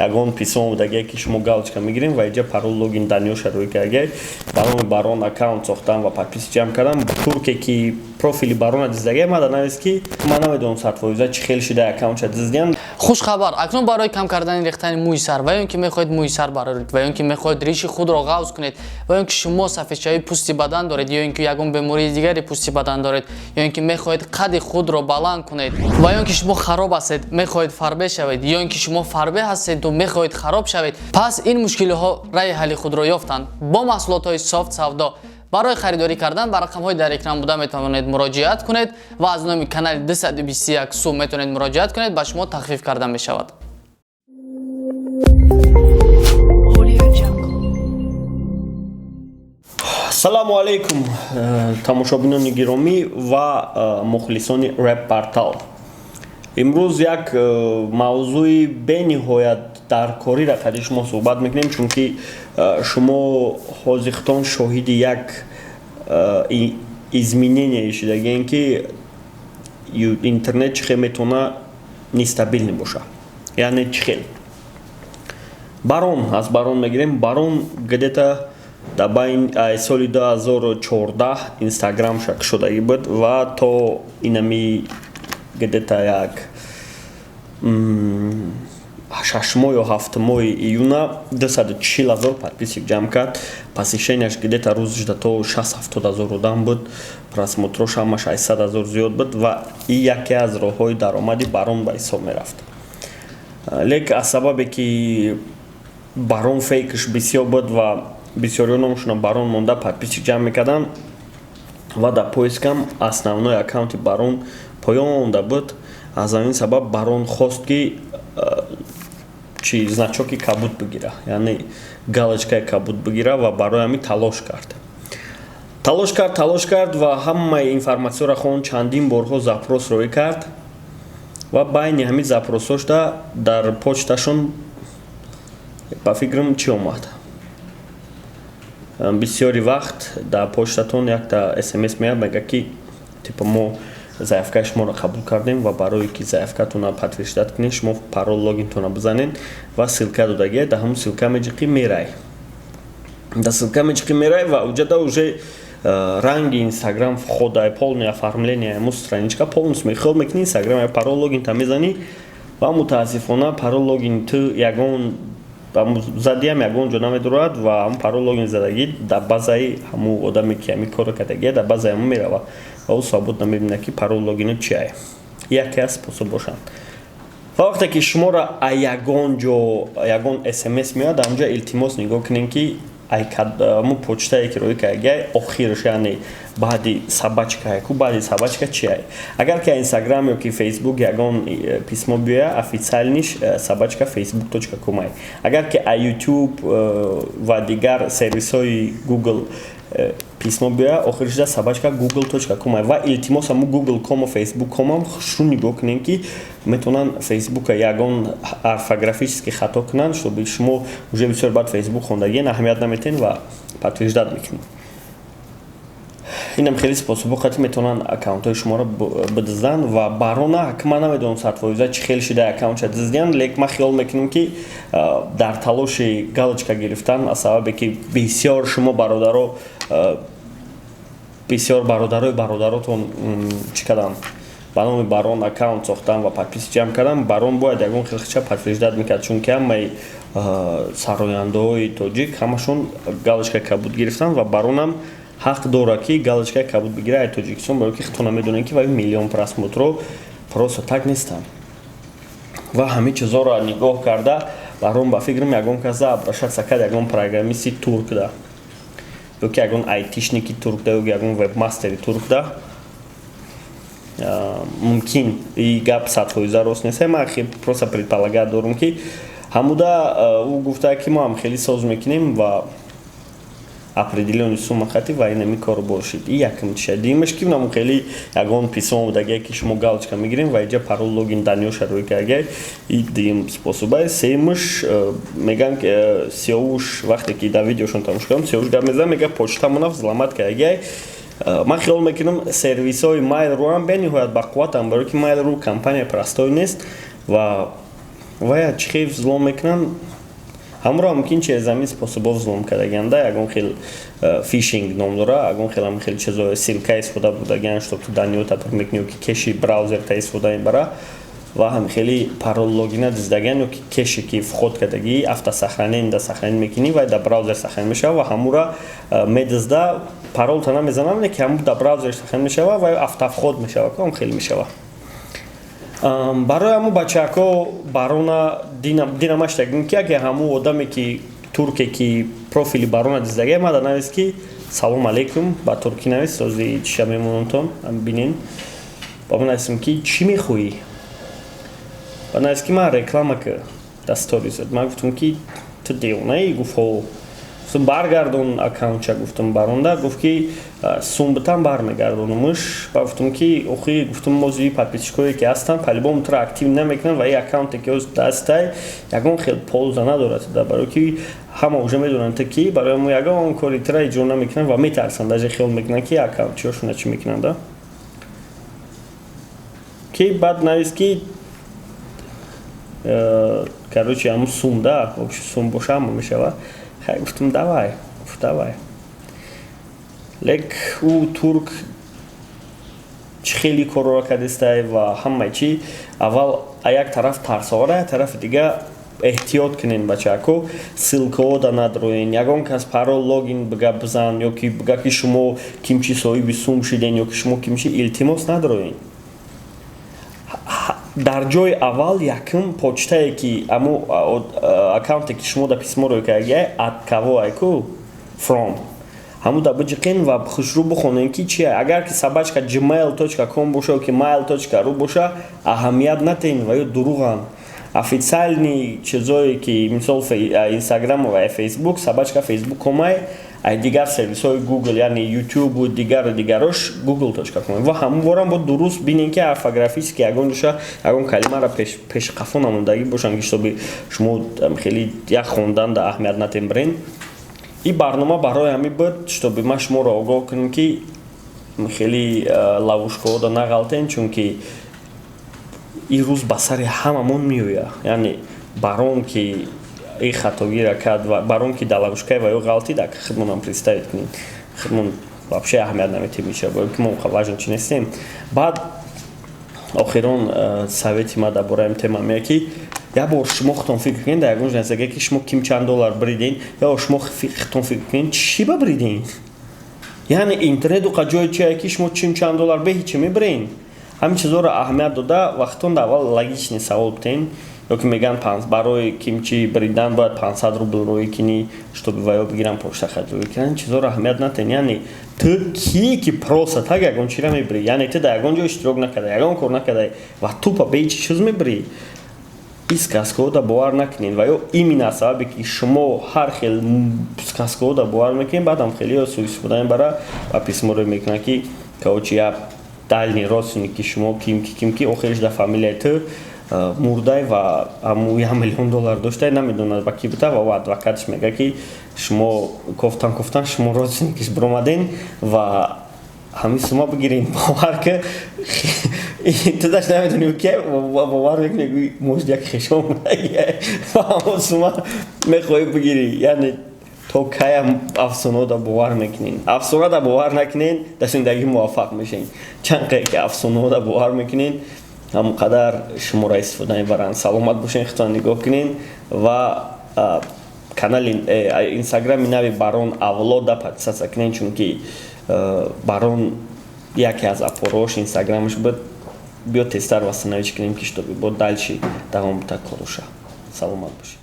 Ягон письмо будагие, ки шумо галочка мегирем ва иҷа парол, логин данныеша рӯй кардагиай, ба номи Барон аккаунт сохтан ва подписи ҷамъ кардан. Турке ки профили Барона диздагиай, мада навист, ки ман намедонам 100% чӣ хел шида аккаунтша диздиян. Хушхабар! Акнун барои кам кардани рехтани мӯи сар ва ё ин ки мехоҳед мӯи сар бароред, ва ё ин ки мехоҳед риши худро ғафз кунед, ва ё ин ки шумо сафедшавии пӯсти бадан доред, ё ин ки ягон бемории дигари пӯсти бадан доред, ё ин ки мехоҳед қади худро баланд кунед, ва ё ин ки шумо хароб ҳастед, мехоҳед фарбе шавед, ё ин ки шумо фарбе ҳастеду мехоҳед хароб шавед, пас ин мушкилиҳо раҳи ҳалли худро ёфтанд бо маҳсулотҳои Софт Савдо. Барои харидорӣ кардан ба рақамҳои дар экран буда метавонед муроҷиат кунед ва аз номи канали 221 сум метавонед муроҷиат кунед, ба шумо тахфиф карда мешавад. Audio Jungle. Ассалому алайкум, тамошобинони гиромӣ ва мухлисони Рэп Портал. Имрӯз як мавзӯи бениҳоят даркориро қади шумо суҳбат мекунем, чунки шумо ҳозиртон шоҳиди як изменение шудагием, ки интернет чӣ хел метавона нестабильный боша, яъне чӣ хел. Барон, аз Барон мегирем. Барон где-то дар байни соли 2014 Инстаграм шудагӣ буд ва то инами где-то як 6 моҳ ё 7 моҳи июна 240 000 подписчик ҷамъ кард. Посещенияш где-то рӯзашда то 60-70 ҳазор одам буд, просмотрош ҳама 600 000 зиёд буд ва и яке аз роҳҳои даромади Барон ба ҳисоб мерафт. Лек аз сабабе ки Барон фейкш бисёр буд ва бисёриҳо номашонро Барон монда подписчик ҷамъ мекарданд ва дар поискам основной аккаунти Барон поён монда буд, аз ҳамин сабаб Барон хост, ки чи значоки кабуд бигира, яъне галочкаи кабуд бигира, ва барои ҳамин талош кард, талош кард, талош кард ва ҳамаи информатсияро хон, чандин борҳо запрос роӣ кард ва байни ҳамин запросҳошда дар почташон, ба фикрам, чӣ омад. Бисёри вақт дар почтатон якта СМС меяд, мега, ки типа мо заявкаи шуморо қабул кардем ва барое ки заявкатонро подтверждать кунед, шумо парол, логинтонро бизанед ва ссылка додагия. Дар ҳамун ссылка меҷиқӣ, мерай, дар ссылка меҷиқӣ, мерай ва уҷада уже ранги Инстаграм входа, полное оформление ҳамун страничка полностью мехол мекунӣ. Инстаграм парол, логинта мезанӣ ва мутаассифона парол, логин ту ягон задиам ягон ҷо намедурад ва ҳамун парол, логин задагӣ дар базаи ҳамун одаме, ки ҳамин корро кардагия, дар базаи ҳамун мерава ва ӯ свободно мебинад, ки парол, логино чиае. Яке аз способ бошанд. Ва вақте ки шуморо ягон ҷо ягон СМС меояд, ҳамҷо илтимос нигоҳ кунем, ки ҳамун почтае ки роӣ кардагиай, охирш, яъне баъди собачка ку, баъди собачка чиай. Агар ки Инстаграм ё ки Фейсбук ягон письмо биёя, официальныйш @facebook.com ай. Агар ки Ютуб ва дигар сервисҳои Google письмо биёя, охиршда @google.com ай. Ва илтимос, ҳамун google кому facebook комам шу нигоҳ кунем, ки метавонанд Фейсбука ягон орфографически хато кунанд, чтобы шумо уже бисёр баъд Фейсбук хондагиен аҳамият наметиҳед ва подтверждать мекунед. Инам хеле способҳо қати метавонанд аккаунтҳои шуморо бидизданд. Ва Барона ҳак ман намедонам 100% чӣ хел шида аккаунтша диздиянд, лек ман хиёл мекунам, ки дар талоши галочка гирифтан, аз сабабе ки бисёр шумо бародаро, бисёр бародарои бародаротон чӣ карданд, ба номи Барон аккаунт сохтан ва подписи ҷамъ кардан, Барон бояд ягон хелча подтверждать мекард, чунки ҳамаи сарояндаҳои тоҷик ҳамашон галочкаи кабуд гирифтанд ва Баронам ҳақ дорад, ки галочкаи кабуд бигирад ай Тоҷикистон, барое ки худтона медонед, ки вай миллион просмотро просто так нестанд. Ва ҳамин чизоро нигоҳ карда, Барон, ба фикрам, ягон каса обращаться кард, ягон программисти турк да ё ки ягон айтишники турк да ё ягон вебмастери турк да. Мумкин, и гап 100% рост нест, ман просто предполагать дорум, ки ҳамуда ӯ гуфта, ки мо ҳам хеле соз мекунем ва определённый сумма хати ва инами корро бошид. И якм чиша. Дуюмаш, ки наму хеле ягон письмо будагия, ки шумо галочка мегирем ва иҷа парол, логин данныеша рӯй кардагия, и дуюм способа. Сеюмаш, меган, Сиёвуш, вақте ки дар видеошон тамошо кардам, Сиёвуш гап мезанад, мега, почтамона взломать кардагия. Ман хиёл мекунам, сервисҳои Mail.ru ҳам бениҳоят бақувватанд, барое ки Mail.ru компания простой нест ва Ва чӣ хел взлом мекунанд? Ҳамро мумкин через ҳамин способҳо взлом кардагианда. Ягон хел фишинг ном дора, ягон хел ҳамин хел чизо, ссылка истифода бурдагиан, чтоб ту данныета пур мекунӣ, ё ки кеши браузерта истифода мебара ва ҳамин хели парол, логина диздагиан, ё ки кеше ки вход кардагӣ, автосохранение да сохранить мекунӣ ва дар браузер сохранить мешава ва ҳамура медизда. Паролта намезанам, не ки ҳаму дар браузер сохранить мешава ва автовход мешава, кам хеле мешава. Барои ҳаму, бачаҳако, барона динамаштагим, ки аге ҳаму одаме ки турке, ки профили барона диздагия, мада навис, ки салом алейкум, ба туркӣ навис, ози чиша мемононтон бинен. Ба ман нависем, ки чӣ мехоҳӣ? Ба навис, ки ман реклама ки дар сторисат. Ман гуфтам, ки ту девонаӣ? Гуфт: ҳо. Гуфтам: баргардон аккаунтча. Гуфтам баронда. Гуфт, ки сум битам, бармегардонумш. Ба гуфтам, ки охи, гуфтам, мози подписчикое ки ҳастанд, по-любому туро актив намекунанд ва и аккаунте ки оз дастай, ягон хел польза надорад да, барои ки ҳама уже медонанд ту ки барои мо ягон кори тура иҷро намекунанд ва метарсанд, даже хиёл мекунанд, ки аккаунтчиҳошона чӣ мекунанд да. Ки баъд навис, ки короче, ҳамун сум да, вообще сум боша, ҳама мешава. Хай, гуфтам, давай. Гуфт: давай. Лек ӯ турк чӣ хеле корро кардистай ва ҳамаи чӣ. Аввал а як тараф тарсовара, як тарафи дига эҳтиёт кунен, бачаҳако, ссылкаҳо да надроен. Ягон кас парол, логин бига бизан ё ки бига, ки шумо кимчи соҳиби сум шиден ё ки шумо кимчи, илтимос, надроен. Дар ҷои аввал якум почтае ки аму аккаунте ки шумо да письмо ро кардагия, от кого айку, from, ҳаму да биҷиқен ва хушрӯ бихонен, ки чи. Агар ки @gmail.com боша ё ки mail.ru боша, аҳамият натен ва ё дуруғанд. Официальный чизое ки, мисол, Инстаграм ва Фейсбук, @facebook.com ай, ай дигар сервисҳои Google, яъне Youtube дигару дигарош, google.com. Ва ҳамун борам бо дуруст бинен, ки орфографически ягон ҷоша ягон калимаро пеши қафо намондагӣ бошанд, ки чтобы шумо хеле як хондан да аҳамият натен, бирен. Ин барнома барои ҳамин буд, чтобы ман шуморо огоҳ кунем, ки хеле ловушкаҳо да нағалтен, чунки ин рӯз ба сари ҳамамон меояд. Яъне барон ки ин хатогиро кард ва барон ки дар ловушкаи ва ё ғалтид, ака худмонам представить кунем, худмон вообще аҳамият наметем, иша ки мо важно чи нестем. Баъд охирон совети ма дар бораи тема мея, ки як бор шумо худтон фикр кунед, дар ягон ҷо ки шумо ким чанд доллар бриден, ё шумо худтон фикр кунед, чӣ ба бриден? Яъне интернет уқа ҷое чие, ки шумо чим чанд доллар бе ҳичи мебирен. Ҳамин чизҳоро аҳамият дода, вақтон дар аввал логичный савол битен. Ё ки мегӯянд, барои кимчи бридан бояд 500 рубл рӯӣ кунӣ, чтобы ва ё бигирам, почта хат рӯӣ кунан. Чизҳоро аҳамият натен. Яъне ту кие, ки просто так ягон чира мебирӣ? Яъне ту дар ягон ҷо иштирок накарда, ягон кор накарда ва тупо бе ҳичи чиз мебирӣ. Ин сказкаҳо да бовар накунед. Ва ё именно сабабе ки шумо ҳар хел сказкаҳо да бовар мекунед, баъдам хеле суистифода мебара ва письморо мекунад, ки короче, я дальний родственники шумо, ким ки, ким ки, охириш дар фамилияи ту мурдай ва ҳаму 1 миллион доллар доштай, намедонад ба ки бита. Ва адвокатш мега, ки шумо кофтан кофтан, шумо родственникиш биромаден ва ҳамин сума бигирен. Бовар ки, ту даш намедонӣ, ки бовар мекунӣ, может, як хешон ва ҳамон сума мехоҳӣ бигирӣ. Яъне то каям афсонаҳо бовар мекунен? Афсонада бовар накунен, дар зиндагӣ муваффақ мешавед. Чанд қае ки афсонаҳода бовар мекунен, ҳамон қадар шуморо истифода мебаранд. Саломат бошен, худтон нигоҳ кунен ва канали инстаграми нави Барон Авлода подписаться кунен, чунки Барон яке аз опораош инстаграмаш буд. Биё, тезтар восстановить кунем, ки чтобы бо дальше давом бита короша. Саломат бошед.